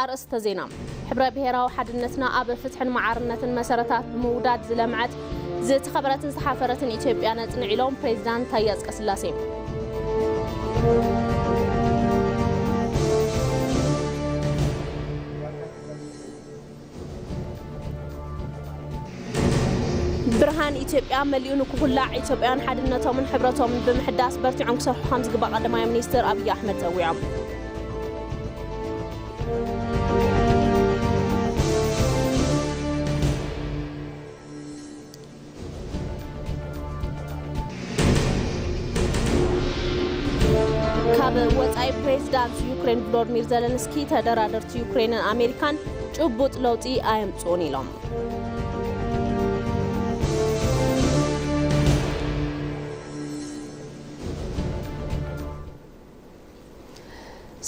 ኣርእስተ ዜና። ሕብረ ብሔራዊ ሓድነትና ኣብ ፍትሕን መዓርነትን መሰረታት ብምውዳድ ዝለምዐት፣ ዝተኸበረትን ዝተሓፈረትን ኢትዮጵያ ነጽንዕ ኢሎም ፕሬዚዳንት ታዬ ኣጽቀስላሴ። ብርሃን ኢትዮጵያ መሊኡ ንክኹላዕ ኢትዮጵያውያን ሓድነቶምን ሕብረቶምን ብምሕዳስ በርቲዖም ክሰርሑ ከም ዝግባእ ቀዳማይ ሚኒስትር ኣብይ ኣሕመድ ጸዊዖም። ካብ ወጻኢ ፕሬዚዳንት ዩክሬን ቮሎድሚር ዘለንስኪ ተደራደርቲ ዩክሬንን ኣሜሪካን ጭቡጥ ለውጢ ኣየምጽኡን ኢሎም።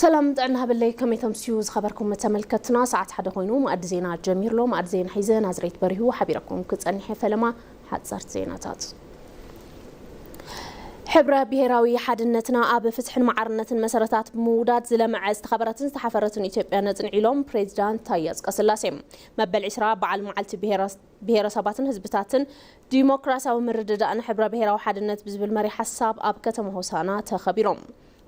ሰላም ጥዕና ሃበለይ፣ ከመይ ተምስዩ ዝኸበርኩም ተመልከትና? ሰዓት ሓደ ኮይኑ መኣዲ ዜና ጀሚርሎ። መኣዲ ዜና ሒዘ ናዝሬት በሪሁ ሓቢረኩም ክጸንሕ እየ። ፈለማ ሓጸርቲ ዜናታት። ሕብረ ብሔራዊ ሓድነትና ኣብ ፍትሕን መዓርነትን መሰረታት ብምውዳድ ዝለመዐ ዝተኸበረትን ዝተሓፈረትን ኢትዮጵያ ነጽንዕ ኢሎም ፕሬዚዳንት ታዬ ኣጽቀስላሴ። መበል ዕስራ በዓል መዓልቲ ብሔረ-፣ ብሔረሰባትን ህዝብታትን ዲሞክራሲያዊ ምርድዳእን ሕብረ ብሔራዊ ሓድነት ብዝብል መሪ ሓሳብ ኣብ ከተማ ሆሳና ተኸቢሮም።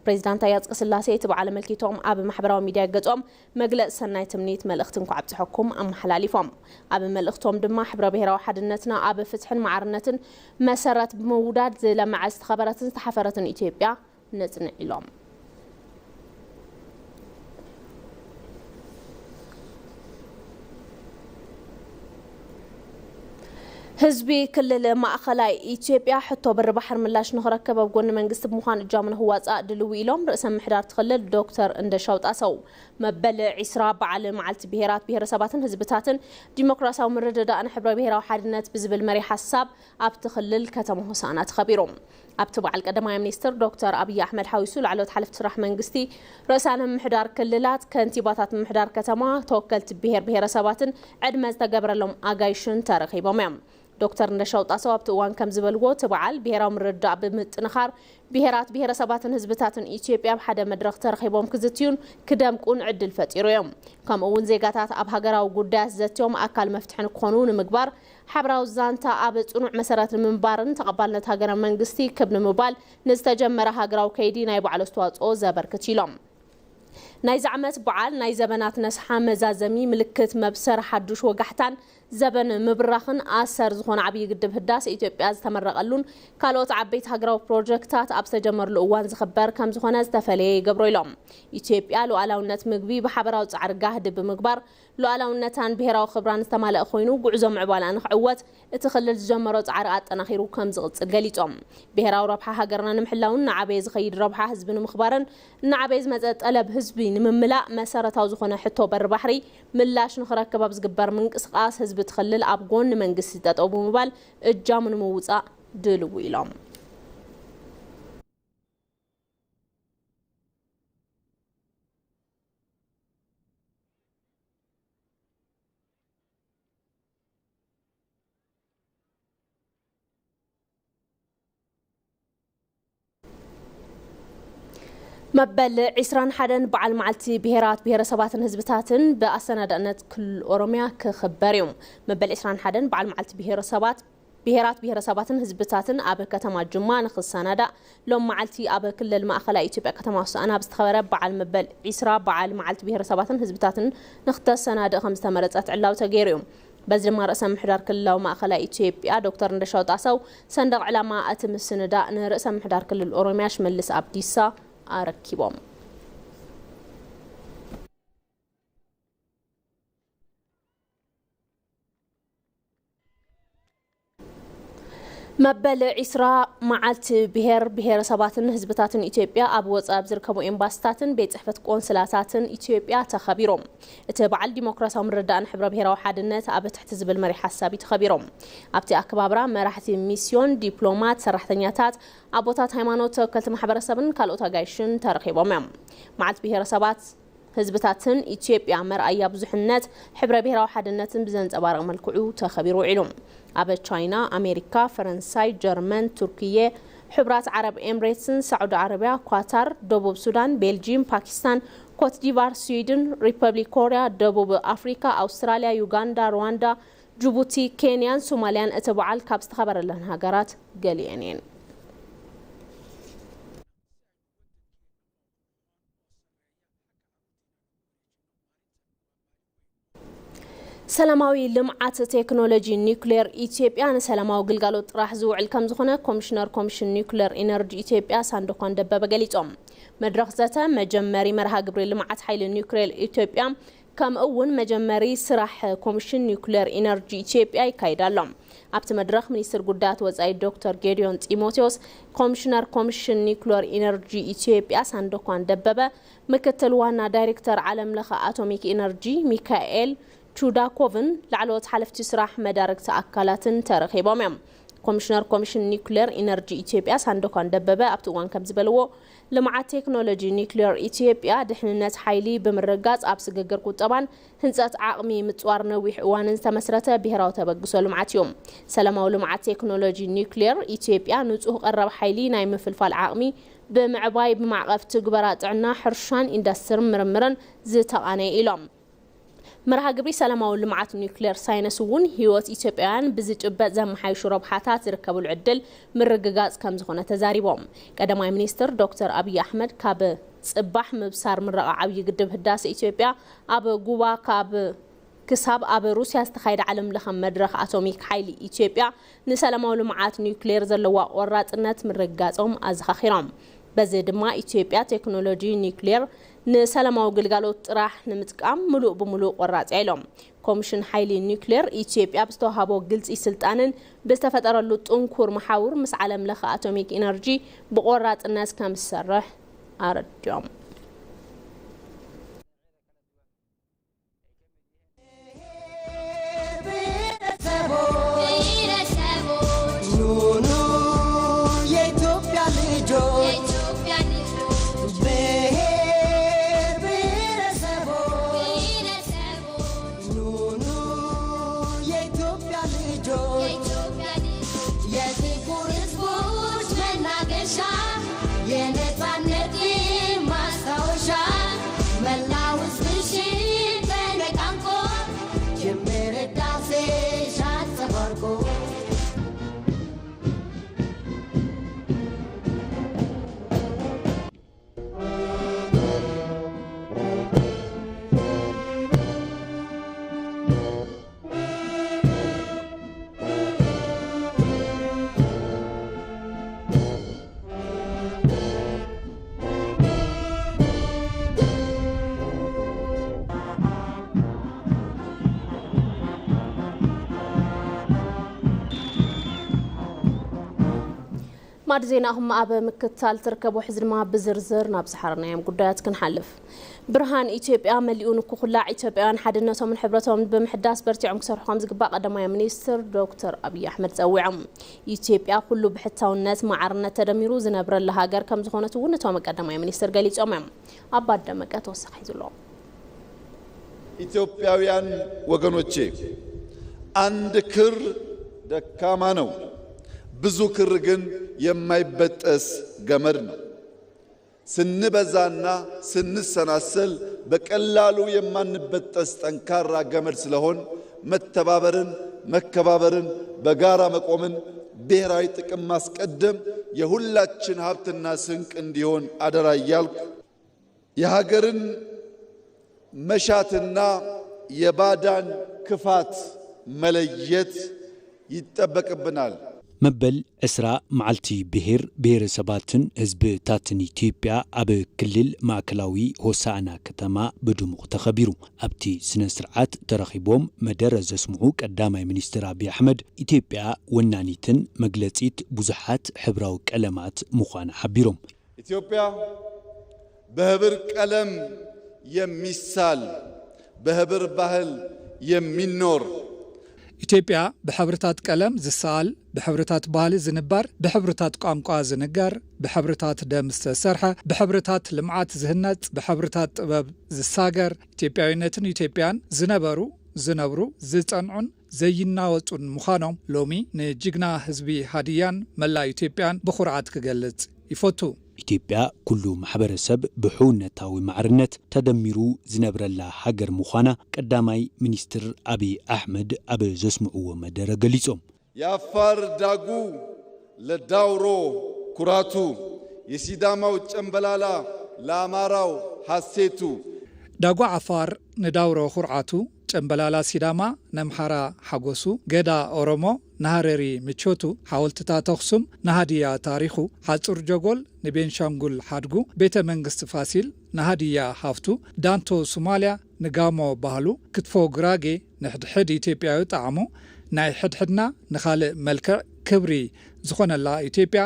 ፕሬዚዳንት ታዬ ኣጽቀስላሴ እቲ በዓል ኣመልኪቶም ኣብ ማሕበራዊ ሚድያ ገጾም መግለጺ ሰናይ ትምኒት መልእኽቲ እንኳዕ ኣብጽሐኩም ኣመሓላሊፎም። ኣብ መልእኽቶም ድማ ሕብረ ብሔራዊ ሓድነትና ኣብ ፍትሕን መዓርነትን መሰረት ብምውዳድ ዝለመዐ ዝተኸበረትን ዝተሓፈረትን ኢትዮጵያ ነጽንዕ ኢሎም። ህዝቢ ክልል ማእኸላይ ኢትዮጵያ ሕቶ በሪ ባሕሪ ምላሽ ንኽረክብ ኣብ ጎኒ መንግስቲ ብምዃን እጃሙ ንኽዋፃእ ድልዊ ኢሎም ርእሰ ምሕዳር እቲ ክልል ዶክተር እንደሻው ጣሰው። መበል ዕስራ በዓል መዓልቲ ብሄራት፣ ብሄረሰባትን ህዝብታትን ዲሞክራሲያዊ ምርድዳእን ሕብረ ብሄራዊ ሓድነት ብዝብል መሪ ሓሳብ ኣብቲ ክልል ከተማ ሆሳዕና ተኸቢሩ። ኣብቲ በዓል ቀዳማይ ሚኒስትር ዶክተር ኣብይ ኣሕመድ ሓዊሱ ላዕለዎት ሓለፍቲ ስራሕ መንግስቲ፣ ርእሳነ ምምሕዳር ክልላት፣ ከንቲባታት ምምሕዳር ከተማ፣ ተወከልቲ ብሄር ብሄረሰባትን ዕድመ ዝተገብረሎም ኣጋይሽን ተረኺቦም እዮም። ዶክተር እንደሻው ጣሰው ኣብቲ እዋን ከም ዝበልዎ፣ እቲ በዓል ብሄራዊ ምርድዳእ ብምጥንኻር ብሄራት ብሄረሰባትን ህዝብታትን ኢትዮጵያ ኣብ ሓደ መድረኽ ተረኺቦም ክዝትዩን ክደምቁን ዕድል ፈጢሩ እዮም። ከምኡ እውን ዜጋታት ኣብ ሃገራዊ ጉዳያት ዘትዮም ኣካል መፍትሒ ንክኾኑ ንምግባር ሓበራዊ ዛንታ ኣብ ጽኑዕ መሰረት ንምንባርን ተቐባልነት ሃገረ መንግስቲ ክብ ንምባል ንዝተጀመረ ሃገራዊ ከይዲ ናይ ባዕሉ ኣስተዋፅኦ ዘበርክት ኢሎም። ናይዚ ዓመት በዓል ናይ ዘበናት ነስሓ መዛዘሚ ምልክት መብሰር ሓዱሽ ወጋሕታን ዘበን ምብራኽን ኣሰር ዝኾነ ዓብዪ ግድብ ህዳሰ ኢትዮጵያ ዝተመረቐሉን ካልኦት ዓበይቲ ሃገራዊ ፕሮጀክታት ኣብ ዝተጀመርሉ እዋን ዝኽበር ከም ዝኾነ ዝተፈለየ ይገብሮ ኢሎም። ኢትዮጵያ ሉዓላውነት ምግቢ ብሓበራዊ ጻዕሪ ጋህዲ ብምግባር ሉዓላውነታን ብሄራዊ ክብራን ዝተማልአ ኮይኑ፣ ጉዕዞ ምዕባላ ንክዕወት እቲ ክልል ዝጀመሮ ጻዕሪ ኣጠናኺሩ ከም ዝቕጽል ገሊጾም። ብሄራዊ ረብሓ ሃገርና ንምሕላውን እናዓበየ ዝኸይድ ረብሓ ህዝቢ ንምኽባርን እናዓበየ ዝመጸ ጠለብ ህዝቢ ንምምላእ መሰረታዊ ዝኾነ ሕቶ በሪ ባሕሪ ምላሽ ንኽረክብ ኣብ ዝግበር ምንቅስቓስ ህዝቢ እቲ ክልል ኣብ ጎኒ መንግስቲ ጠጠው ብምባል እጃሙ ንምውጻእ ድልው ኢሎም። መበል ዕስራን ሓደን በዓል መዓልቲ ብሄራት፣ ብሄረሰባትን ህዝብታትን ብኣሰናዳእነት ክልል ኦሮምያ ክኽበር እዩ። መበል ዕስራን ሓደን በዓል መዓልቲ ብሄረሰባት፣ ብሄራት፣ ብሄረሰባትን ህዝብታትን ኣብ ከተማ ጅማ ንኽሰናዳእ ሎም መዓልቲ ኣብ ክልል ማእኸላይ ኢትዮጵያ ከተማ ሆሳዕና ኣብ ዝተኸበረ በዓል መበል ዕስራ በዓል መዓልቲ ብሄረሰባትን ህዝብታትን ንክተሰናድእ ከም ዝተመረጸት ዕላዊ ተገይሩ እዩ። በዚ ድማ ርእሰ ምሕዳር ክልላዊ ማእኸላይ ኢትዮጵያ ዶክተር እንደሻው ጣሰው ሰንደቕ ዕላማ እቲ ምስንዳእ ንርእሰ ምሕዳር ክልል ኦሮምያ ሽመልስ ኣብዲሳ ኣረኪቦም። መበል ዕስራ መዓልቲ ብሄር ብሄረሰባትን ህዝብታትን ኢትዮጵያ ኣብ ወጻኢ ኣብ ዝርከቡ ኤምባሲታትን ቤት ጽሕፈት ቆንስላታትን ኢትዮጵያ ተኸቢሩ። እቲ በዓል ዲሞክራሲያዊ ምርድዳእን ሕብረ ብሄራዊ ሓድነት ኣብ ትሕቲ ዝብል መሪ ሓሳብ እዩ ተኸቢሩ። ኣብቲ ኣከባብራ መራሕቲ ሚስዮን፣ ዲፕሎማት፣ ሰራሕተኛታት፣ ኣቦታት ሃይማኖት፣ ተወከልቲ ማሕበረሰብን ካልኦት ኣጋይሽን ተረኺቦም እዮም። መዓልቲ ብሄረሰባት ህዝብታትን ኢትዮጵያ መርኣያ ብዙሕነት፣ ሕብረ ብሄራዊ ሓድነትን ብዘንጸባርቕ መልክዑ ተኸቢሩ ውዒሉ። ኣብ ቻይና፣ ኣሜሪካ፣ ፈረንሳይ፣ ጀርመን፣ ቱርክየ፣ ሕቡራት ዓረብ ኤምሬትስን ሳዑዲ ዓረብያ፣ ኳታር፣ ደቡብ ሱዳን፣ ቤልጂም፣ ፓኪስታን፣ ኮትዲቫር፣ ስዊድን፣ ሪፐብሊክ ኮርያ፣ ደቡብ ኣፍሪካ፣ ኣውስትራልያ፣ ዩጋንዳ፣ ሩዋንዳ፣ ጅቡቲ፣ ኬንያን ሶማልያን እቲ በዓል ካብ ዝተኸበረለን ሃገራት ገሊአን እየን። ሰላማዊ ልምዓት ቴክኖሎጂ ኒውክሌር ኢትዮጵያ ንሰላማዊ ግልጋሎት ጥራሕ ዝውዕል ከም ዝኾነ ኮሚሽነር ኮሚሽን ኒውክሌር ኢነርጂ ኢትዮጵያ ሳንዶኳን ደበበ ገሊጾም። መድረኽ ዘተ መጀመሪ መርሃ ግብሪ ልምዓት ሓይሊ ኒውክሌር ኢትዮጵያ ከምኡ እውን መጀመሪ ስራሕ ኮሚሽን ኒውክሌር ኢነርጂ ኢትዮጵያ ይካየድ ኣሎ። ኣብቲ መድረኽ ሚኒስትር ጉዳያት ወጻኢ ዶክተር ጌዲዮን ጢሞቴዎስ፣ ኮሚሽነር ኮሚሽን ኒውክሌር ኢነርጂ ኢትዮጵያ ሳንዶኳን ደበበ፣ ምክትል ዋና ዳይሬክተር ዓለም ለኸ ኣቶሚክ ኢነርጂ ሚካኤል ቹዳኮቭን ላዕለዎት ሓለፍቲ ስራሕ መዳርግቲ ኣካላትን ተረኺቦም እዮም። ኮሚሽነር ኮሚሽን ኒውክሌር ኢነርጂ ኢትዮጵያ ሳንዶኳን ደበበ ኣብቲ እዋን ከም ዝበልዎ፣ ልምዓት ቴክኖሎጂ ኒውክሌር ኢትዮጵያ ድሕንነት ሓይሊ ብምርጋጽ ኣብ ስግግር ቁጠባን ህንጸት ዓቕሚ ምጽዋር ነዊሕ እዋንን ዝተመስረተ ብሄራዊ ተበግሶ ልምዓት እዩ። ሰላማዊ ልምዓት ቴክኖሎጂ ኒውክሌር ኢትዮጵያ ንጹህ ቀረብ ሓይሊ ናይ ምፍልፋል ዓቕሚ ብምዕባይ ብማዕቐፍ ትግበራ ጥዕና፣ ሕርሻን ኢንዱስትርን ምርምርን ዝተቓነየ ኢሎም። መርሃ ግብሪ ሰላማዊ ልምዓት ኒውክሌር ሳይንስ እውን ህይወት ኢትዮጵያውያን ብዝጭበጥ ዘመሓይሹ ረብሓታት ዝርከብሉ ዕድል ምርግጋጽ ከም ዝኾነ ተዛሪቦም። ቀዳማይ ሚኒስትር ዶክተር ኣብይ ኣሕመድ ካብ ጽባሕ ምብሳር ምረቓ ዓብዪ ግድብ ህዳሰ ኢትዮጵያ ኣብ ጉባ ካብ ክሳብ ኣብ ሩስያ ዝተኻየደ ዓለም ለኸ መድረኽ ኣቶሚክ ሓይሊ ኢትዮጵያ ንሰላማዊ ልምዓት ኒውክሌር ዘለዋ ቆራጽነት ምርግጋጾም ኣዘኻኺሮም። በዚ ድማ ኢትዮጵያ ቴክኖሎጂ ኒውክሌር ንሰላማዊ ግልጋሎት ጥራሕ ንምጥቃም ምሉእ ብምሉእ ቆራጽ እያ ኢሎም። ኮሚሽን ሓይሊ ኒውክሌር ኢትዮጵያ ብዝተዋሃቦ ግልጺ ስልጣንን ብዝተፈጠረሉ ጥንኩር መሓውር ምስ ዓለም ለኸ ኣቶሚክ ኢነርጂ ብቆራጽነት ከም ዝሰርሕ ኣረዲኦም። ማዕድ ዜናኹም ኣብ ምክትታል ትርከቡ። ሕዚ ድማ ብዝርዝር ናብ ዝሓረናዮም ጉዳያት ክንሓልፍ። ብርሃን ኢትዮጵያ መሊኡ ንክኹላዕ ኢትዮጵያውያን ሓድነቶምን ሕብረቶምን ብምሕዳስ በርቲዖም ክሰርሑ ከም ዝግባእ ቀዳማይ ሚኒስትር ዶክተር ኣብይ ኣሕመድ ጸዊዖም። ኢትዮጵያ ኩሉ ብሕታውነት ማዕርነት ተደሚሩ ዝነብረላ ሃገር ከም ዝኾነት እውን እቶም ቀዳማይ ሚኒስትር ገሊጾም እዮም። ኣባት ደመቀ ተወሳኺ ዘሎ። ኢትዮጵያውያን ወገኖቼ፣ አንድ ክር ደካማ ነው፣ ብዙ ክር ግን የማይበጠስ ገመድ ነው። ስንበዛና ስንሰናሰል በቀላሉ የማንበጠስ ጠንካራ ገመድ ስለሆን መተባበርን መከባበርን በጋራ መቆምን ብሔራዊ ጥቅም ማስቀደም የሁላችን ሀብትና ስንቅ እንዲሆን አደራ እያልኩ የሀገርን መሻትና የባዳን ክፋት መለየት ይጠበቅብናል። መበል ዕስራ መዓልቲ ብሄር ብሄረሰባትን ህዝብታትን ኢትዮጵያ ኣብ ክልል ማእከላዊ ሆሳዕና ከተማ ብድሙቕ ተኸቢሩ። ኣብቲ ስነ ስርዓት ተረኺቦም መደረ ዘስምዑ ቀዳማይ ሚኒስትር ኣብይ ኣሕመድ፣ ኢትዮጵያ ወናኒትን መግለጺት ብዙሓት ሕብራዊ ቀለማት ምዃና ሓቢሮም። ኢትዮጵያ በህብር ቀለም የሚሳል፣ በህብር ባህል የሚኖር፣ ኢትዮጵያ ብሕብርታት ቀለም ዝሰኣል፣ ብሕብርታት ባህሊ ዝንበር፣ ብሕብርታት ቋንቋ ዝንገር፣ ብሕብርታት ደም ዝተሰርሐ፣ ብሕብርታት ልምዓት ዝህነጽ፣ ብሕብርታት ጥበብ ዝሳገር፣ ኢትዮጵያዊነትን ኢትዮጵያን ዝነበሩ፣ ዝነብሩ፣ ዝጸንዑን ዘይናወጹን ምዃኖም ሎሚ ንጅግና ህዝቢ ሃድያን መላእ ኢትዮጵያን ብኹርዓት ክገልጽ ይፈቱ። ኢትዮጵያ ኩሉ ማሕበረሰብ ብሕውነታዊ ማዕርነት ተደሚሩ ዝነብረላ ሃገር ምዃና ቀዳማይ ሚኒስትር ኣብይ ኣሕመድ ኣብ ዘስምዕዎ መደረ ገሊጾም። የአፋር ዳጉ ለዳውሮ ኩራቱ፣ የሲዳማው ጨምበላላ ለአማራው ሐሴቱ። ዳጉ ዓፋር ንዳውሮ ኩርዓቱ፣ ጨምበላላ ሲዳማ ነምሓራ ሓጎሱ፣ ገዳ ኦሮሞ ንሃረሪ ምቾቱ፣ ሓወልትታት ኣኽሱም ንሃዲያ ታሪኹ፣ ሓጹር ጀጎል ንቤንሻንጉል ሓድጉ፣ ቤተ መንግስቲ ፋሲል ንሃዲያ ሃፍቱ፣ ዳንቶ ሱማልያ ንጋሞ ባህሉ፣ ክትፎ ጉራጌ ንሕድሕድ ኢትዮጵያዊ ጣዕሙ፣ ናይ ሕድሕድና ንኻልእ መልክዕ ክብሪ ዝኾነላ ኢትዮጵያ፣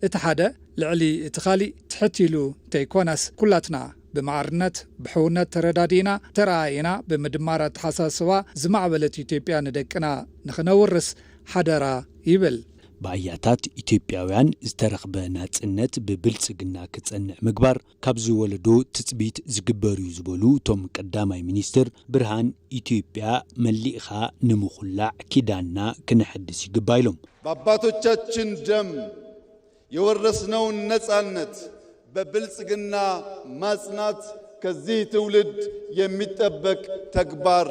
እቲ ሓደ ልዕሊ እቲ ካሊእ ትሕት ኢሉ እንተይኮነስ፣ ኩላትና ብማዕርነት ብሕውነት ተረዳዲእና ተረኣኢና ብምድማር ኣተሓሳስባ ዝማዕበለት ኢትዮጵያ ንደቅና ንኽነውርስ ሓደራ ይብል። ብኣያታት ኢትዮጵያውያን ዝተረኽበ ናጽነት ብብልጽግና ክጸንዕ ምግባር ካብዚ ወለዶ ትጽቢት ዝግበር እዩ ዝበሉ እቶም ቀዳማይ ሚኒስትር ብርሃን ኢትዮጵያ መሊእኻ ንምኹላዕ ኪዳንና ክነሐድስ ይግባ ኢሎም። በአባቶቻችን ደም የወረስነውን ነጻነት በብልጽግና ማጽናት ከዚህ ትውልድ የሚጠበቅ ተግባር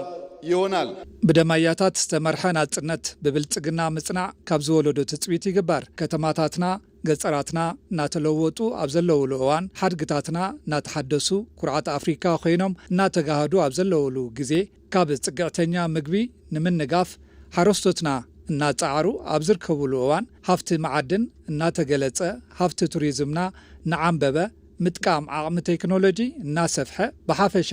ይሆናል። ብደም ኣያታት ዝተመርሐ ናጽነት ብብልጽግና ምጽናዕ ካብዚ ወለዶ ትጽቢት ይግበር። ከተማታትና ገጸራትና እናተለወጡ ኣብ ዘለውሉ እዋን፣ ሓድግታትና እናተሓደሱ፣ ኩርዓት ኣፍሪካ ኮይኖም እናተጋህዱ ኣብ ዘለውሉ ግዜ፣ ካብ ጽግዕተኛ ምግቢ ንምንጋፍ ሓረስቶትና እናጻዕሩ ኣብ ዝርከብሉ እዋን፣ ሃፍቲ መዓድን እናተገለጸ፣ ሃፍቲ ቱሪዝምና እናዓንበበ፣ ምጥቃም ዓቕሚ ቴክኖሎጂ እናሰፍሐ፣ ብሓፈሻ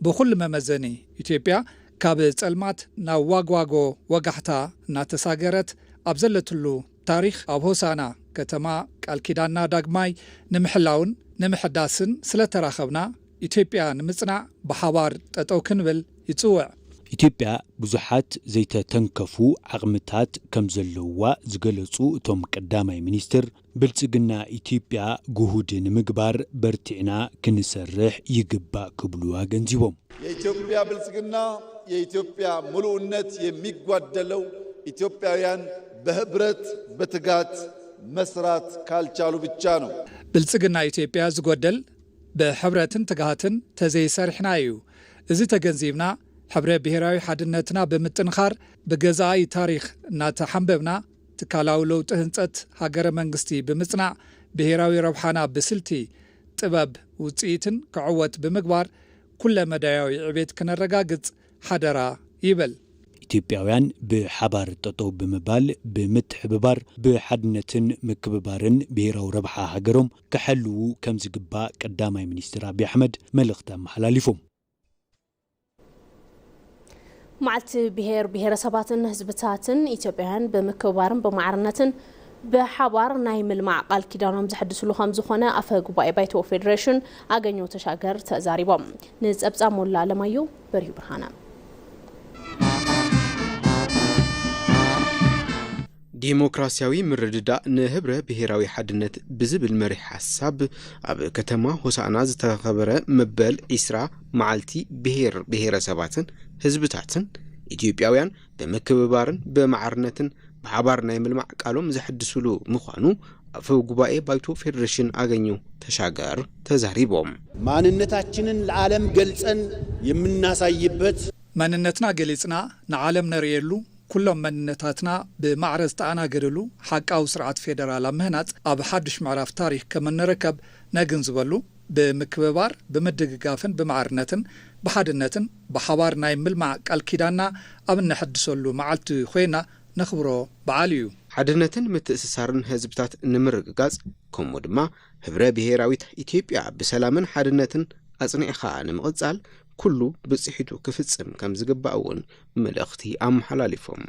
ብኹሉ መመዘኒ ኢትዮጵያ ካብ ጸልማት ናብ ዋግዋጎ ወጋሕታ እናተሳገረት ኣብ ዘለትሉ ታሪኽ ኣብ ሆሳና ከተማ ቃል ኪዳንና ዳግማይ ንምሕላውን ንምሕዳስን ስለተራኸብና ኢትዮጵያ ንምጽናዕ ብሓባር ጠጠው ክንብል ይጽውዕ። ኢትዮጵያ ብዙሓት ዘይተተንከፉ ዓቕምታት ከም ዘለውዋ ዝገለጹ እቶም ቀዳማይ ሚኒስትር፣ ብልጽግና ኢትዮጵያ ግሁድ ንምግባር በርቲዕና ክንሰርሕ ይግባእ ክብሉ ኣገንዚቦም። የኢትዮጵያ ብልጽግና የኢትዮጵያ ምሉእነት የሚጓደለው ኢትዮጵያውያን በህብረት በትጋት መስራት ካልቻሉ ብቻ ነው። ብልጽግና ኢትዮጵያ ዝጎደል ብሕብረትን ትግሃትን ተዘይሰሪሕና እዩ። እዚ ተገንዚብና ሕብረ ብሔራዊ ሓድነትና ብምጥንኻር ብገዛኢ ታሪኽ እናተሓንበብና ትካላዊ ለውጢ ህንጸት ሃገረ መንግስቲ ብምጽናዕ ብሔራዊ ረብሓና ብስልቲ ጥበብ ውጽኢትን ክዕወት ብምግባር ኩለ መዳያዊ ዕቤት ክነረጋግጽ ሓደራ ይብል። ኢትዮጵያውያን ብሓባር ጠጠው ብምባል ብምትሕብባር ብሓድነትን ምክብባርን ብሔራዊ ረብሓ ሃገሮም ክሕልዉ ከም ዝግባእ ቀዳማይ ሚኒስትር ኣብይ ኣሕመድ መልእኽቲ ኣመሓላሊፎም። መዓልቲ ብሄር ብሄረሰባትን ህዝብታትን ኢትዮጵያውያን ብምክብባርን ብማዕርነትን ብሓባር ናይ ምልማዕ ቃል ኪዳኖም ዘሕድስሉ ከም ዝኾነ ኣፈ ጉባኤ ባይቶ ፌዴሬሽን ኣገኘው ተሻገር ተዛሪቦም። ንጸብጻብ ሞላ ኣለማየሁ በሪሁ ብርሃነ። ዲሞክራሲያዊ ምርድዳእ ንህብረ ብሄራዊ ሓድነት ብዝብል መሪሕ ሓሳብ ኣብ ከተማ ሆሳዕና ዝተኸበረ መበል ዒስራ መዓልቲ ብሄር ብሄረሰባትን ህዝብታትን ኢትዮጵያውያን ብምክብባርን ብማዕርነትን ብሓባር ናይ ምልማዕ ቃሎም ዘሕድስሉ ምዃኑ ኣፈ ጉባኤ ባይቶ ፌዴሬሽን ኣገኘው ተሻገር ተዛሪቦም። ማንነታችንን ለዓለም ገልጸን የምናሳይበት መንነትና ገሊጽና ንዓለም ነርእየሉ ኩሎም መንነታትና ብማዕረ ዝተኣናገደሉ ሓቃዊ ስርዓት ፌደራል ኣብ ምህናጽ ኣብ ሓዱሽ ምዕራፍ ታሪኽ ከም እንርከብ ነግንዝበሉ ብምክብባር ብምድግጋፍን ብማዕርነትን ብሓድነትን ብሓባር ናይ ምልማዕ ቃል ኪዳንና ኣብ እነሐድሰሉ መዓልቲ ኮይና ነኽብሮ በዓል እዩ። ሓድነትን ምትእስሳርን ህዝብታት ንምርግጋጽ ከምኡ ድማ ህብረ ብሄራዊት ኢትዮጵያ ብሰላምን ሓድነትን ኣጽኒዕኻ ንምቕጻል ኩሉ ብጽሒቱ ክፍጽም ከም ዝግባእ እውን መልእኽቲ ኣመሓላሊፎም።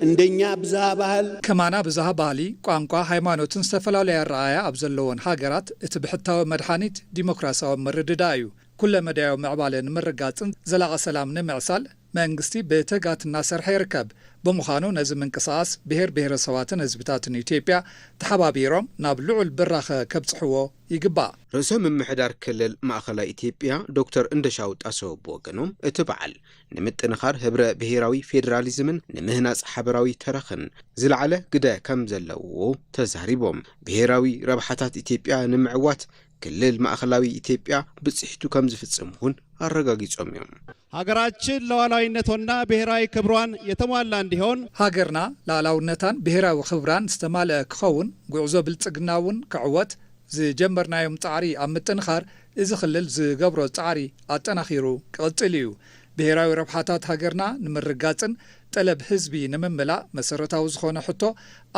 እንደኛ ብዝሃ ባህል ከማና ብዝሃ ባህሊ፣ ቋንቋ፣ ሃይማኖትን ዝተፈላለዩ ኣረኣያ ኣብ ዘለወን ሃገራት እቲ ብሕታዊ መድሓኒት ዲሞክራሲያዊ ምርድዳእ እዩ። ኩለ መዳያዊ ምዕባለ ንምርጋጽን ዘላቒ ሰላም ንምዕሳል መንግስቲ ብትጋት እናሰርሐ ይርከብ። ብምዃኑ ነዚ ምንቅስቓስ ብሔር ብሔረሰባትን ህዝብታትን ኢትዮጵያ ተሓባቢሮም ናብ ልዑል ብራኸ ከብጽሕዎ ይግባእ። ርእሰ ምምሕዳር ክልል ማእኸላይ ኢትዮጵያ ዶክተር እንደሻው ጣሰው ብወገኖም፣ እቲ በዓል ንምጥንኻር ህብረ ብሔራዊ ፌዴራሊዝምን ንምህናጽ ሓበራዊ ተረኽን ዝለዓለ ግደ ከም ዘለዎ ተዛሪቦም። ብሔራዊ ረብሓታት ኢትዮጵያ ንምዕዋት ክልል ማእኸላዊ ኢትዮጵያ ብጽሒቱ ከም ዝፍጽም እውን ኣረጋጊጾም እዮም። ሀገራችን ሉዓላዊነቷና ብሔራዊ ክብሯን የተሟላ እንዲሆን፣ ሃገርና ሉዓላውነታን ብሔራዊ ክብራን ዝተማልአ ክኸውን፣ ጉዕዞ ብልጽግና እውን ክዕወት ዝጀመርናዮም ጻዕሪ ኣብ ምጥንኻር፣ እዚ ክልል ዝገብሮ ጻዕሪ ኣጠናኺሩ ክቕጽል እዩ። ብሔራዊ ረብሓታት ሃገርና ንምርግጋጽን ጠለብ ህዝቢ ንምምላእ መሰረታዊ ዝኾነ ሕቶ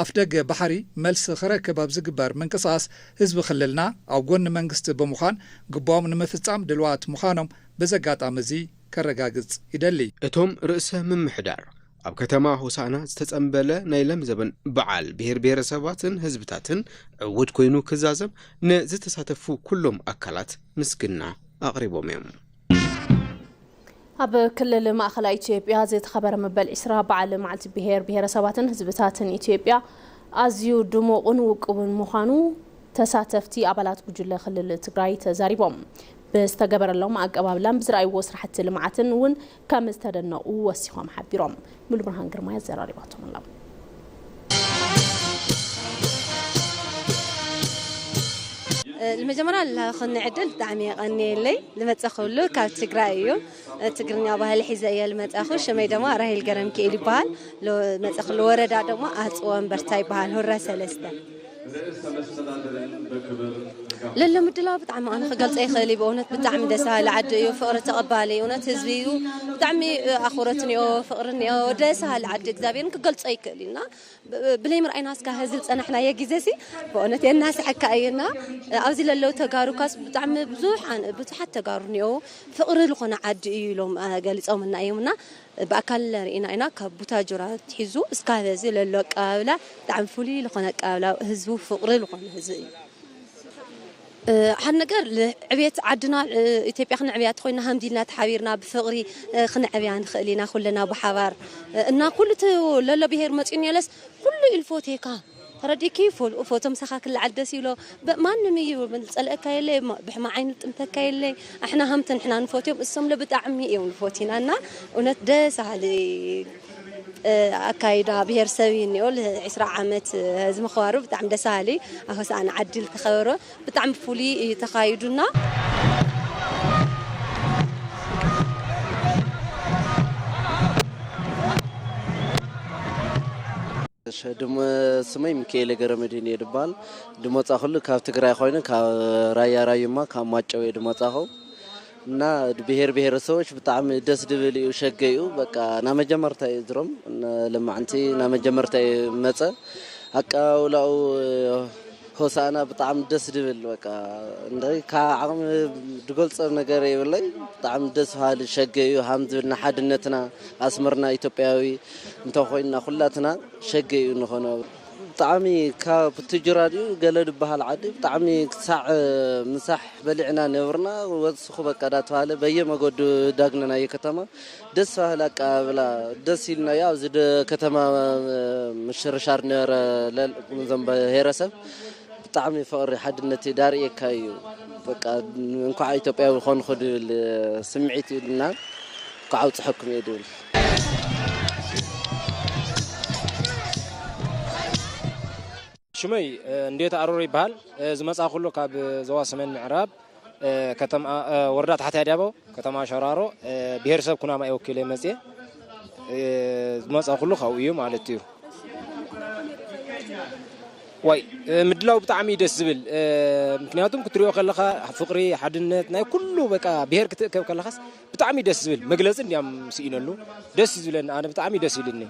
ኣፍደገ ባሕሪ መልሲ ክረክብ ኣብ ዝግበር ምንቅስቓስ፣ ህዝቢ ክልልና ኣብ ጎኒ መንግስቲ ብምዃን ግቡኦም ንምፍጻም ድልዋት ምዃኖም በዚ ኣጋጣሚ እዚ ከረጋግጽ ይደሊ። እቶም ርእሰ ምምሕዳር፣ ኣብ ከተማ ሆሳዕና ዝተጸንበለ ናይ ለምዘበን በዓል ብሔር ብሔረሰባትን ህዝብታትን ዕዉት ኮይኑ ክዛዘም ንዝተሳተፉ ኩሎም ኣካላት ምስግና ኣቕሪቦም እዮም። ኣብ ክልል ማእኸላይ ኢትዮጵያ ዝተኸበረ መበል ዒስራ በዓል መዓልቲ ብሔር ብሔረሰባትን ህዝብታትን ኢትዮጵያ ኣዝዩ ድሙቕን ውቁብን ምዃኑ ተሳተፍቲ ኣባላት ጉጅለ ክልል ትግራይ ተዛሪቦም። ብዝተገበረሎም ኣቀባብላን ብዝረኣይዎ ስራሕቲ ልምዓትን እውን ከም ዝተደነቑ ወሲኾም ሓቢሮም። ሙሉብርሃን ግርማይ ኣዘራሪባቶም ኣላ። ንመጀመርያ ላኽኒ ዕድል ብጣዕሚ የቐንየለይ። ዝመፀኹሉ ካብ ትግራይ እዩ። ትግርኛ ባህሊ ሒዘ እየ ዝመፀኹ። ሽመይ ድማ ራሄል ገረምክኤል ይበሃል። ዝመፀኹሉ ወረዳ ድማ ኣፅወ እምበርታ ይበሃል። ሁራ ሰለስተ ለሎ ምድላው ብጣዕሚ ኣነ ክገልፀ ይኽእል እዩ። ብእውነት ብጣዕሚ ደስ በሃሊ ዓዲ እዩ። ፍቕሪ ተቐባሊ እውነት ህዝቢ እዩ። ብጣዕሚ ኣኽብሮት እኒኦ፣ ፍቕሪ እኒኦ፣ ደስ በሃሊ ዓዲ እግዚኣብሔርን ክገልፆ ይክእል እዩ እና ብ- ብለይ ምርኣይና እስካ ህዝብ ዝፀናሕናዮ ግዜ ሲ ብእውነት የናስሐካ እዩ እና ኣብዚ ለለው ተጋሩ ካስ ብጣዕሚ ብዙሕ ኣን- ብዙሓት ተጋሩ እኒኦ ፍቕሪ ዝኾነ ዓዲ እዩ ኢሎም አ፣ ገሊፆምና እዮም እና ብኣካል ርኢና ኢና። ካብ ቡታጅራ ትሒዙ እስካብ ሕዚ ለሎ ኣቀባብላ ብጣዕሚ ፍሉይ ዝኾነ ኣቀባብላ ህዝቡ ፍቕሪ ዝኾነ ህዝቢ እዩ። ሓደ ነገር ዕብየት ዓድና ኢትዮጵያ ክነዕብያ ተኮይና ሃምዲልና ተሓቢርና ብፍቕሪ ክነዕብያ ንኽእል ኢና ኩልና ብሓባር እና ኩሉ እቲ ለሎ ብሄር መፂኡ ኔለስ ኩሉ ኢሉ ፎቴካ ተረዲኪ ፎቶ ምሳኻ ክለዓል ደስ ይብሎ። ማንም እዩ ዝፀልአካ የለ፣ ብሕማ ዓይኒ ዝጥምተካ የለ። ኣሕና ሃምቲ ንሕና ንፎትዮም እሶም ለብጣዕሚ እዮም ንፎቲና እና እውነት ደስ በሃሊ ኣካይዳ ብሄር ሰብ እዩ እኒኦ። ዒስራ ዓመት እዚ ምኽባሩ ብጣዕሚ ደስ በሃሊ ኣብ ሆሳዕና ዓዲ ዝተኸበረ ብጣዕሚ ፍሉይ እዩ ተኻይዱና። ስመይ ሚካኤል ገረመድህን እየ ድበሃል። ድመፃ ኩሉ ካብ ትግራይ ኮይኑ ካብ ራያ ራዩማ ካብ ማጨው እየ ድመፃኹ። እና ብሄር ብሄረሰቦች ብጣዕሚ ደስ ድብል እዩ። ሸገ እዩ በቃ ናመጀመርታ እዩ ዝሮም ለማዕንቲ ናመጀመርታ እዩ መፀ ኣቀባብላኡ ሆሳእና ብጣዕሚ ደስ ድብል በቃ እንደ ካብ ዓቕሚ ድገልፆ ነገር የብለይ። ብጣዕሚ ደስ በሃሊ ሸገ እዩ ሃም ዝብል ንሓድነትና ኣስመርና ኢትዮጵያዊ እንተኮይንና ኩላትና ሸገ እዩ ንኾኖ። ብጣዕሚ ካብ ቡትጅራ ድዩ ገለ ዝበሃል ዓዲ ብጣዕሚ ክሳዕ ምሳሕ በሊዕና ነብርና ወስኹ በቃ ዳተባሃለ በየመገዱ ዳግነናዮ ከተማ ደስ በሃሊ ኣቀባብላ ደስ ኢልናዮ። ኣብዚ ደ- ከተማ ምሽርሻር ነበረ ለል- እዞም ብሄረሰብ ብጣዕሚ ፍቕሪ ሓድነት ዳርእየካ እዩ። በቃ እንኳዕ ኢትዮጵያዊ ኮንኩ ድብል ስምዒት እዩ እና እንኳዕ ኣብፅሐኩም እየ ድብል። ሽመይ እንዴት ኣሮሮ ይበሃል። ዝመፃ ኩሉ ካብ ዞባ ሰሜን ምዕራብ ከተማ ወረዳ ታሕታይ ዳቦ ከተማ ሸራሮ ብሄረሰብ ኩናማ ወኪለ መፅየ። ዝመፃ ኩሉ ካብኡ እዩ ማለት እዩ። ዋይ ምድላው ብጣዕሚ ደስ ዝብል። ምክንያቱም ክትሪኦ ከለኻ ፍቕሪ ሓድነት ናይ ኩሉ በቃ ብሄር ክትእከብ ከለኻስ ብጣዕሚ ደስ ዝብል መግለፂ እንዲያም ስኢነሉ። ደስ እዩ ዝብለኒ ኣነ ብጣዕሚ ደስ ኢልኒ።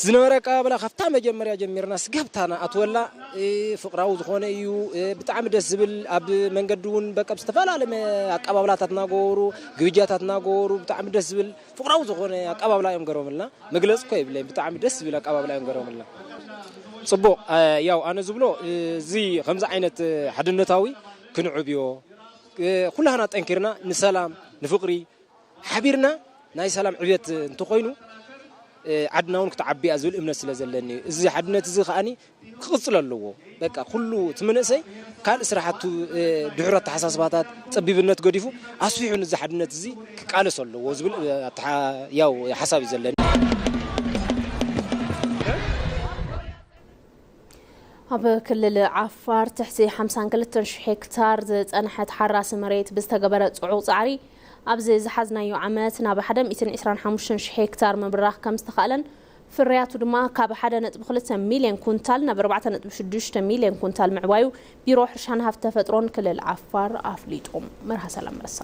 ዝነበረ ኣቀባብላ ካብታ መጀመርያ ጀሚርና ስጋብታ ንኣትወላ ፍቕራዊ ዝኾነ እዩ። ብጣዕሚ ደስ ዝብል ኣብ መንገዲ እውን በቃ ዝተፈላለየ ኣቀባብላታት እናገበሩ ግብጃታት እናገበሩ ብጣዕሚ ደስ ዝብል ፍቕራዊ ዝኾነ ኣቀባብላ እዮም ገሮምልና። መግለፂ እኮ የብለይን። ብጣዕሚ ደስ ዝብል ኣቀባብላ እዮም ገሮምልና። ፅቡቕ። ያው ኣነ ዝብሎ እዚ ከምዚ ዓይነት ሓድነታዊ ክንዕብዮ ኩላህና ጠንኪርና ንሰላም ንፍቕሪ ሓቢርና ናይ ሰላም ዕብየት እንተኾይኑ ዓድና እውን ክትዓቢ እያ ዝብል እምነት ስለ ዘለኒ እዩ። እዚ ሓድነት እዚ ከዓኒ ክቕፅል ኣለዎ። በቃ ኩሉ እቲ መንእሰይ ካልእ ስራሕቱ፣ ድሑር ኣተሓሳስባታት፣ ፀቢብነት ገዲፉ ኣስፊሑ ንዚ ሓድነት እዚ ክቃለስ ኣለዎ ዝብል ያው ሓሳብ እዩ ዘለኒ። ኣብ ክልል ዓፋር ትሕቲ ሓምሳን ክልተን ሽሕ ሄክታር ዝጸንሐ ተሓራሲ መሬት ብዝተገበረ ጽዑቕ ጻዕሪ ኣብዚ ዝሓዝናዮ ዓመት ናብ ሓደ ሚእትን ዕስራን ሓሙሽተን ሽሕ ሄክታር ምብራኽ ከም ዝተኻእለን ፍርያቱ ድማ ካብ ሓደ ነጥቢ ክልተ ሚልዮን ኩንታል ናብ ኣርባዕተ ነጥቢ ሽዱሽተ ሚልዮን ኩንታል ምዕባዩ ቢሮ ሕርሻን ሃፍቲ ተፈጥሮን ክልል ዓፋር ኣፍሊጡ። መርሃ ሰላም ረሳ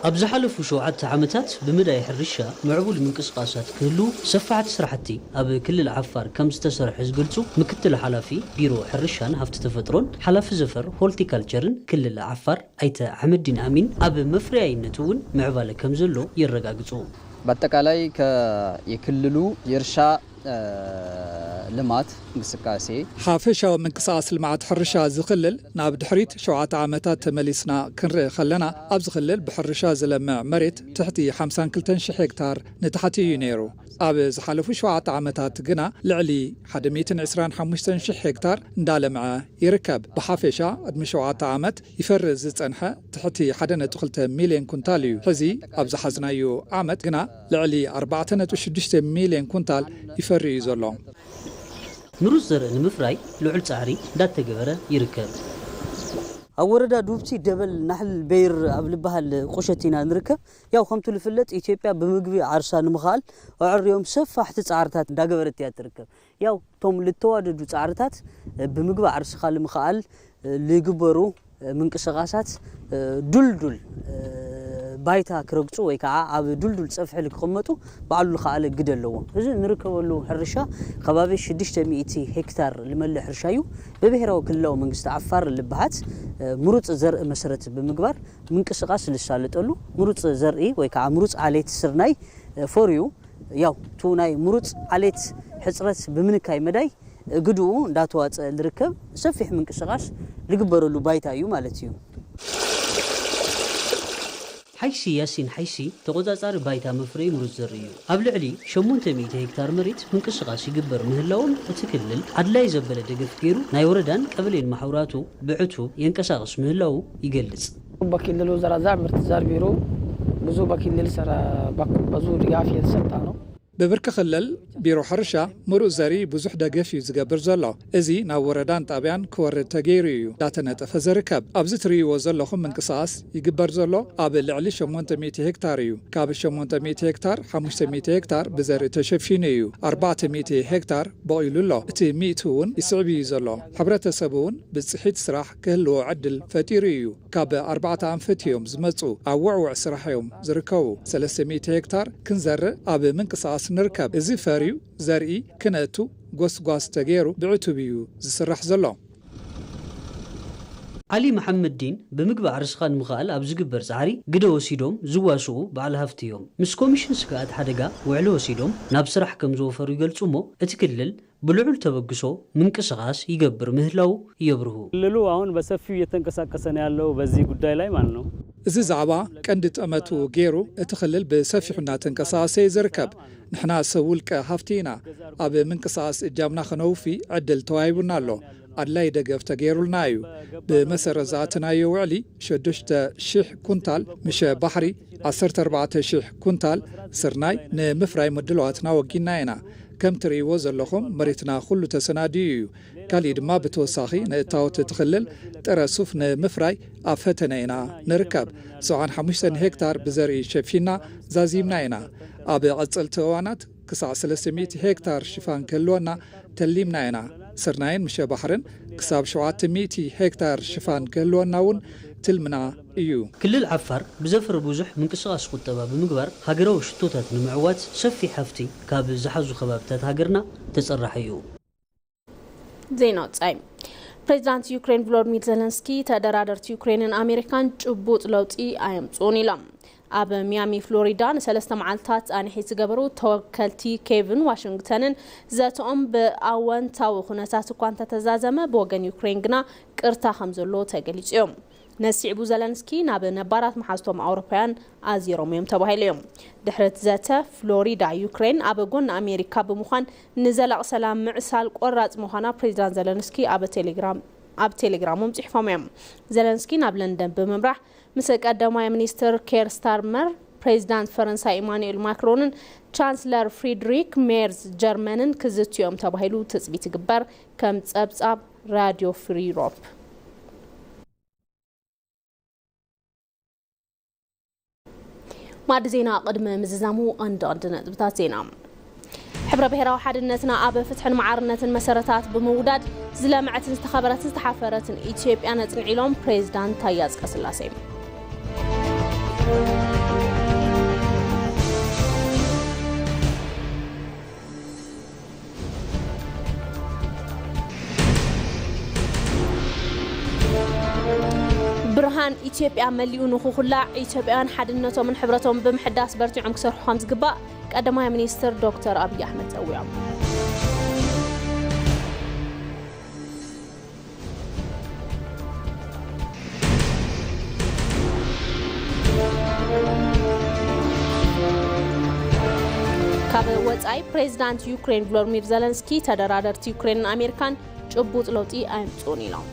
ኣብ ዝሓለፉ ሸውዓተ ዓመታት ብምዳይ ሕርሻ ምዕቡል ምንቅስቃሳት ክህሉ ሰፋሕቲ ስራሕቲ ኣብ ክልል ዓፋር ከም ዝተሰርሐ ዝገልጹ ምክትል ሓላፊ ቢሮ ሕርሻን ሃፍቲ ተፈጥሮን ሓላፊ ዘፈር ሆርቲካልቸርን ክልል ዓፋር ኣይተ ኣሕመዲን ኣሚን ኣብ መፍረያይነት እውን ምዕባለ ከም ዘሎ የረጋግጹ። በአጠቃላይ የክልሉ የእርሻ ልማት እንቅስቃሴ ሓፈሻዊ ምንቅስቃስ ልምዓት ሕርሻ እዚ ክልል ናብ ድሕሪት ሸውዓተ ዓመታት ተመሊስና ክንርኢ ከለና ኣብዚ ክልል ብሕርሻ ዝለምዕ መሬት ትሕቲ ሓምሳን ክልተን ሽሕ ሄክታር ንታሕቲ እዩ ነይሩ። ኣብ ዝሓለፉ ሸውዓተ ዓመታት ግና ልዕሊ ሓደ ሚእትን ዕስራን ሓሙሽተን ሽሕ ሄክታር እንዳለምዐ ይርከብ። ብሓፈሻ ቅድሚ ሸውዓተ ዓመት ይፈሪ ዝጸንሐ ትሕቲ ሓደ ነጥቢ ክልተ ሚልዮን ኩንታል እዩ። ሕዚ ኣብ ዝሓዝናዮ ዓመት ግና ልዕሊ ኣርባዕተ ነጥቢ ሽዱሽተ ሚልዮን ኩንታል ይፈሪ እዩ ዘሎ። ምሩፅ ዘርኢ ንምፍራይ ልዑል ፃዕሪ እንዳተገበረ ይርከብ። ኣብ ወረዳ ዱብቲ ደበል ናሕል በይር ኣብ ልበሃል ቁሸት ኢና ንርከብ። ያው ከምቱ ልፍለጥ ኢትዮጵያ ብምግቢ ዓርሳ ንምኽኣል ኣዕርዮም ሰፋሕቲ ፃዕርታት እንዳገበረት እያ ትርከብ። ያው እቶም ልተዋደዱ ፃዕርታት ብምግቢ ዓርስኻ ልምኽኣል ልግበሩ ምንቅስቃሳት ዱልዱል ባይታ ክረግፁ ወይ ከዓ ኣብ ዱልዱል ፀፍሒ ልክቕመጡ ባዕሉ ልኸኣለ ግደ ኣለዎ። እዚ ንርከበሉ ሕርሻ ከባቢ ሽዱሽተ ሚእቲ ሄክታር ልመልእ ሕርሻ እዩ። ብብሄራዊ ክልላዊ መንግስቲ ዓፋር ልበሃት ምሩፅ ዘርኢ መሰረት ብምግባር ምንቅስቃስ ልሳለጠሉ ምሩፅ ዘርኢ ወይ ከዓ ምሩፅ ዓሌት ስርናይ ፈርዩ ያው ቱ ናይ ምሩፅ ዓሌት ሕፅረት ብምንካይ መዳይ ግድኡ እንዳተዋፀ ልርከብ ሰፊሕ ምንቅስቃስ ልግበረሉ ባይታ እዩ ማለት እዩ። ሓይሲ ያሲን ሓይሲ ተቆፃፃሪ ባይታ መፍረይ ምሩፅ ዘርኢ እዩ። ኣብ ልዕሊ ሸሞንተ ሚእቲ ሄክታር መሬት ምንቅስቃስ ይግበር ምህላውን እቲ ክልል ኣድላይ ዘበለ ደገፍ ገይሩ ናይ ወረዳን ቀበሌን ማሕውራቱ ብዕቱ የንቀሳቅስ ምህላው ይገልፅ። በክልሉ ዘራዛ ምርት ዘር ቢሮ ብዙ በክልል ሰራ ብዙ ድጋፍ የተሰጣ ነው። ብብርኪ ክልል ቢሮ ሕርሻ ምሩፅ ዘርኢ ብዙሕ ደገፍ እዩ ዝገብር ዘሎ። እዚ ናብ ወረዳን ጣብያን ክወርድ ተገይሩ እዩ እንዳተነጠፈ ዝርከብ። ኣብዚ ትርእይዎ ዘለኹም ምንቅስቃስ ይግበር ዘሎ ኣብ ልዕሊ ሸሞንተ ሚእቲ ሄክታር እዩ። ካብ ሸሞንተ ሚእቲ ሄክታር ሓሙሽተ ሚእቲ ሄክታር ብዘርኢ ተሸፊኑ እዩ። ኣርባዕተ ሚእቲ ሄክታር በቒሉ ኣሎ። እቲ ሚእቲ እውን ይስዕብ እዩ ዘሎ። ሕብረተሰብ እውን ብፅሒት ስራሕ ክህልዎ ዕድል ፈጢሩ እዩ። ካብ ኣርባዕተ ኣንፈት እዮም ዝመፁ። ኣብ ውዕውዕ ስራሕ እዮም ዝርከቡ። ሰለስተ ሚእቲ ሄክታር ክንዘርእ ኣብ ምንቅስቃስ ንርከብ። እዚ ፈርዩ ዘርኢ ክነእቱ ጎስጓስ ተገይሩ ብዕቱብ እዩ ዝስራሕ ዘሎ። ዓሊ መሓመድዲን ብምግባር ስኻ ንምኽኣል ኣብ ዝግበር ፃዕሪ ግደ ወሲዶም ዝዋስኡ በዓል ሃፍቲ እዮም። ምስ ኮሚሽን ስግኣት ሓደጋ ውዕሊ ወሲዶም ናብ ስራሕ ከም ዝወፈሩ ይገልፁ እሞ እቲ ክልል ብልዑል ተበግሶ ምንቅስቃስ ይገብር ምህላው የብርሁ። ክልሉ አሁን በሰፊው እየተንቀሳቀሰ ነው ያለው በዚህ ጉዳይ ላይ ማለት ነው። እዚ ዛዕባ ቀንዲ ጠመቱ ገይሩ እቲ ክልል ብሰፊሑ እናተንቀሳቀሰ እዩ ዝርከብ። ንሕና ሰብ ውልቀ ሃፍቲ ኢና። ኣብ ምንቅስቃስ እጃምና ከነውፊ ዕድል ተዋሂቡና ኣሎ። ኣድላይ ደገፍ ተገይሩልና እዩ። ብመሰረት ዝኣተናዮ ውዕሊ ሽዱሽተ ሽሕ ኩንታል ምሸ ባሕሪ ዓሰርተ ኣርባዕተ ሽሕ ኩንታል ስርናይ ንምፍራይ ምድላዋትና ወጊና ኢና። ከም ትርእይዎ ዘለኹም መሬትና ኩሉ ተሰናድዩ እዩ። ካሊእ ድማ ብተወሳኺ ንእታወት እቲ ክልል ጥረ ሱፍ ንምፍራይ ኣብ ፈተነ ኢና ንርከብ። ሰብዓን ሓሙሽተን ሄክታር ብዘርኢ ሸፊና ዛዚምና ኢና። ኣብ ቐጸልቲ እዋናት ክሳዕ ሰለስተ ሚእቲ ሄክታር ሽፋን ክህልወና ተሊምና ኢና። ስርናይን ምሸ ባሕርን ክሳብ ሸውዓተ ሚእቲ ሄክታር ሽፋን ክህልወና እውን ትልምና እዩ። ክልል ዓፋር ብዘፈር ብዙሕ ምንቅስቃስ ቁጠባ ብምግባር ሃገራዊ ሽቶታት ንምዕዋት ሰፊሕ ሃፍቲ ካብ ዝሓዙ ከባብታት ሃገርና ተፀራሕ እዩ። ዜና ወጻኢ። ፕሬዚዳንት ዩክሬን ቮሎዲሚር ዘለንስኪ ተደራደርቲ ዩክሬንን ኣሜሪካን ጭቡጥ ለውጢ ኣየምፅኡን ኢሎም። ኣብ ሚያሚ ፍሎሪዳ ንሰለስተ መዓልታት ፃንሒት ዝገበሩ ተወከልቲ ኬቭን ዋሽንግተንን ዘተኦም ብኣወንታዊ ኩነታት እኳ እንተተዛዘመ ብወገን ዩክሬን ግና ቅርታ ከም ዘሎ ተገሊፁ እዮም። ነሲዕቡ ዘለንስኪ ናብ ነባራት መሓዝቶም ኣውሮፓውያን ኣዚሮም እዮም ተባሂሉ እዮም። ድሕሪ እቲ ዘተ፣ ፍሎሪዳ ዩክሬን ኣብ ጎኒ ኣሜሪካ ብምዃን ንዘላቕ ሰላም ምዕሳል ቆራጽ ምዃና ፕሬዚዳንት ዘለንስኪ ኣብ ቴሌግራም ኣብ ቴሌግራሞም ጽሒፎም እዮም። ዘለንስኪ ናብ ለንደን ብምምራሕ ምስ ቀዳማይ ሚኒስትር ኬር ስታርመር፣ ፕሬዚዳንት ፈረንሳይ ኢማኑኤል ማክሮንን ቻንስለር ፍሪድሪክ ሜርዝ ጀርመንን ክዝትዮም ተባሂሉ ትጽቢት ይግበር። ከም ጸብጻብ ራዲዮ ፍሪ ዩሮፕ። ማዕዲ ዜና ቅድሚ ምዝዛሙ ቀንዲ ቀንዲ ነጥብታት ዜና። ሕብረ ብሔራዊ ሓድነትና ኣብ ፍትሕን መዓርነትን መሰረታት ብምውዳድ ዝለምዐትን ዝተኸበረትን ዝተሓፈረትን ኢትዮጵያ ነጽንዕ ኢሎም ፕሬዚዳንት ታዬ ኣጽቀስላሴ። ብርሃን ኢትዮጵያ መሊኡ ንኽኹላዕ ኢትዮጵያውያን ሓድነቶምን ሕብረቶም ብምሕዳስ በርቲዖም ክሰርሑ ከም ዝግባእ ቀዳማይ ሚኒስትር ዶክተር ኣብይ ኣሕመድ ጸዊዖም። ካብ ወጻኢ ፕሬዚዳንት ዩክሬን ቮሎዲሚር ዘለንስኪ ተደራደርቲ ዩክሬንን ኣሜሪካን ጭቡጥ ለውጢ ኣየምጽኡን ኢሎም።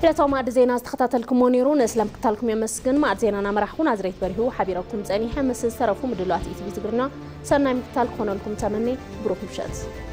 ዕለታዊ ማዕዲ ዜና ዝተኸታተልኩሞ ነይሩ። ንስለ ምክታልኩም የመስግን። ማዕዲ ዜና እናመራሕኩ ናዝሬት በሪሁ ሓቢረኩም ጸኒሐ። ምስ ዝተረፉ ምድላዋት ኢቲቪ ትግርኛ ሰናይ ምክታል ክኾነልኩም ተመኔ። ብሩኽ ምሸት።